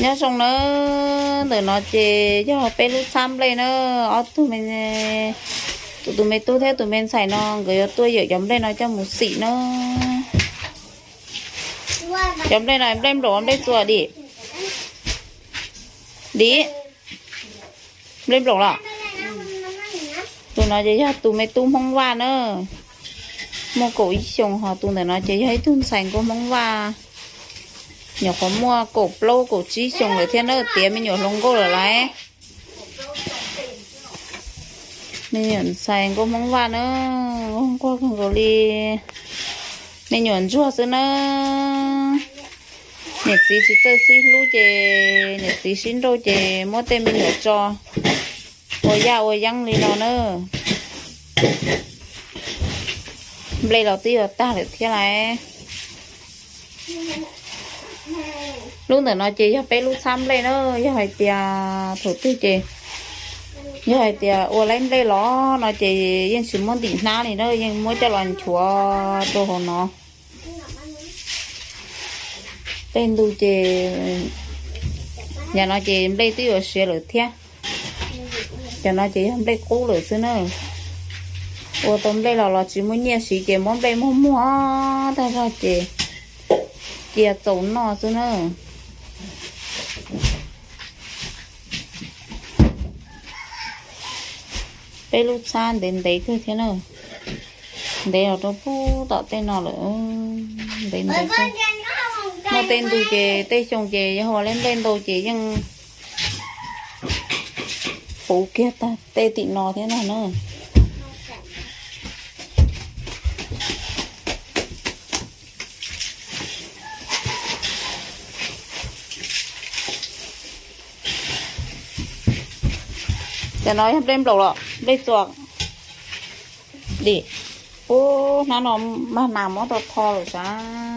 Nyob zoo na, ntawm no ces yog peb lub txhab nplej na, ob tug me, tus me tub thiab tus me ntxhais no nkawd yuav tuaj yawm cov nplej no coj mus xim na. Cov nplej no nplej nplaum nplej txua dim? Dim, nplej nplaum los? Tus no ces yog tus me tub Hmoob Vaj na, muaj kaum ib xyoos, ho tus ntawm no ces yog ib tug ntxhais nkauj Hmoob Vaj, nyuam qhuav muaj kaum plaub kaum tsib xyoos lawm thiab na, tiav me nyuam hluas nkauj lawm lauj. Me nyuam ntxhais nkauj Hmoob Vaj na, nquag kawg nkaus li. Me nyuam ntsuag xwb na. Niam txiv tsis txawj sib hlub ces niam txiv sib nrauj ces muab tej me nyuam tso ua yaj ua yeeb li no na. Nplej los twb yuav tag lawm thiab lauj. Lub ntawm no ces yog peb lub txhab nplej na, yog hais tias thaum twg ces, yog hais tias ua laib nplej los no ces yeej tsis muab ntim hnab li na, yeej muab coj los nchuav rau hauv no. Tej ntu ces, yam no ces nplej twb yuav siav lawm thiab. Cov no ces yog nplej qub lawm xwb na. Ua tau nplej los los tsis muaj nyiaj siv ces muab nplej muag muag tag zog ces cia txaus noj xwb na. Peb lub txhab ntev ntev kawg thiab na, ntev los rau pub tom tej no lawm. Ntev ntev kawg. Muaj tej ntu ces tej xyoo ces yog ua laib nplej ntau ces yeej puv kiag tag tej tim no thiab ntag na. Cov no yog nplej nplaum los nplej txua dim? Ub, hnab no mag nas muab tau tho lawm sav.